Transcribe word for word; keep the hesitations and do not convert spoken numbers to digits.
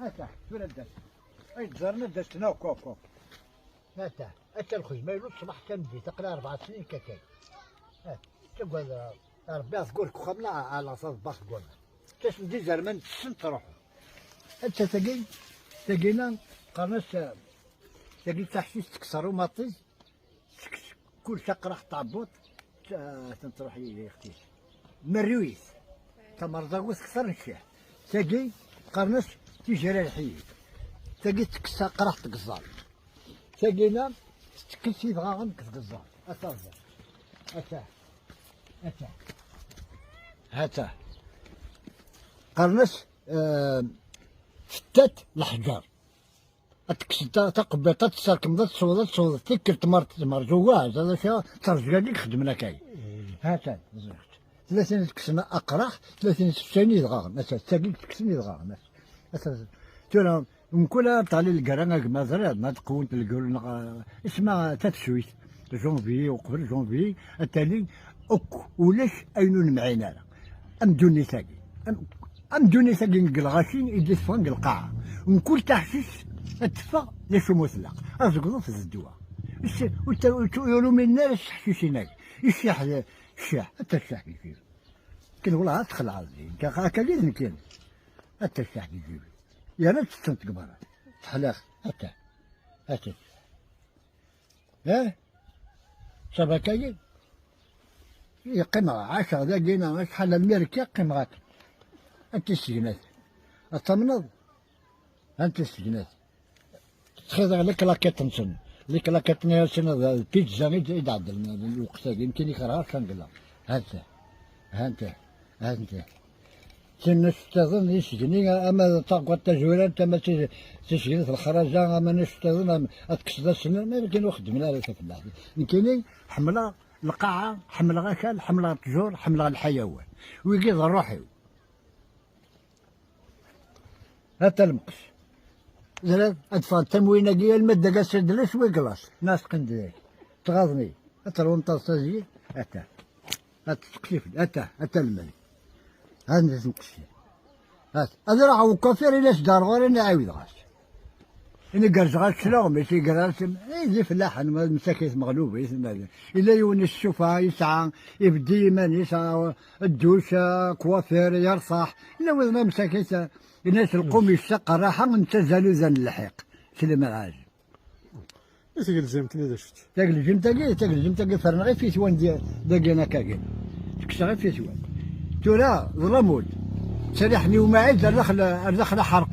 Ata, tura ddan. Ay, ẓerna ddan-ten akk, akk, akk. Ata, ata lxedma, ilu ṣṣbeḥ tameddit, aql-i rebɛa snin kakay. Ah, tagad, ah, Rebbi ad ɣur-k uxxam la, ala taḍebbart n waman. Tasem d izerman tessen truḥ. Ata tagi, tagina, qqaren-as, ah, tagi d taḥcict tekkes ṛumaṭiz, tekkes kullec aqraḥ n tɛebbuḍt, ah, atan truḥ yixti. Merriwit. Tamerẓagut kter n cciḥ. Tagi, qqaren-as tijra lḥiyit. Tagi tekkes aqraḥ n tgeẓẓal. Tagina, tettekkes idɣaɣen deg tgeẓẓal. Ata ẓer. Ata. Ata. Ata. Qqaren-as, eh, fettat leḥǧer. Ad tekkes ta-, taqebbiṭ, ad tesserkemeḍ, ad tesweḍ, ad tesweḍ, tikkelt mer tezmer, tugaɛ, d acu, terẓeg-agi i ixeddmen akka. Atan, ẓriɣ-tt. Tella tin itekksen aqraḥ, tella tin issefsayen idɣaɣen. Atan, d tagi i itekksen idɣaɣen. Atan, tura, mkul ara teɣli lgerra, a gma, ẓriɣ, ma d-qewwent lgerra, neɣ, isma tafsuyt, janvier, uqbel janvier, ad tali akk ulac ayen ur nemɛin ara. Am ddunit-agi. Am, am ddunit-agi deg lɣaci i d-iffɣen deg lqaɛa. Mkul taḥcict ad teffeɣ d acu mu tlaq. Azegḍuf d ddwa. Ur t-, ur t-, ur t-, ur uminen ara s teḥcicin-agi. Icciḥ d, cciḥ, ad terceḥ deg jib. Ken wala ad txelɛeḍ din. Ka, akka d nekkini. Ad terceḥ deg jib. Yerna ttettent deg berra. Teḥliɣ. Ata. Ata. Eh? Tabaka-yi? Yeqqimeɣ, ɛaceɣ dagina, acḥal n lmirki qqimeɣ akken. Anta isegnat? Ad tamneḍ? Anta isegnat? Ttxiḍiɣ liklakiṭ-nsen. Liklakiṭ-nni, d pizza i d-, i d-ɛeddlen lweqt-agi. Nekkini kerheɣ ccangla. Hanta. Hanta. Hanta. Tin iceṭṭiḍen, isegni, ama d taɣwaṭ tazurant, ama d tis-, tisegni n lexraja, ama n iceṭṭiḍen, ama ad tekkseḍ assen, ma akken ur xeddmen ara tafellaḥt. Nekkini ḥemmleɣ lqaɛa, ḥemmleɣ akal, ḥemmleɣ ttjur, ḥemmleɣ lḥayawan. Wigi d ṛṛuḥ-iw. Ata lmeqc. Ẓriɣ, ad ffɣent tamwin-agi, alma d daga s adlis, wi glaṣ. Nas qendiyak. Tɣaḍen-iyi. Ad terwem taḍsa zik, ata. Ad teqcif, ata, ata lmal. Ad nzet nqecci. At, ad ruḥeɣ ukafir, ila s-d-rɣur, ad n-ɛiwdeɣ-as. Ini gerzeɣ-as cclaɣem, isi gerzeɣ-as, eh, d ifellaḥen, ma d msakit meɣlubit, ma d, ila yiwen issufeɣ, yesɛa, ibeddi iman-is, ah, dduc, ah, kwafir, yerṣaḥ. Ila wid ma msakit, ah, ini-as lqum yessaq rraḥa, netta zaludan n lḥiq. Sliman Ɛazem. I tgelzimt-nni d acu-tt? Tagelzimt-agi, tagelzimt-agi ferneɣ i fitwan di-, dagi akkagi. Tekkseɣ i fitwan. Tura, ḍlamut. Ttaliḥen i umɛid ar daxel, ar daxel aḥerqa.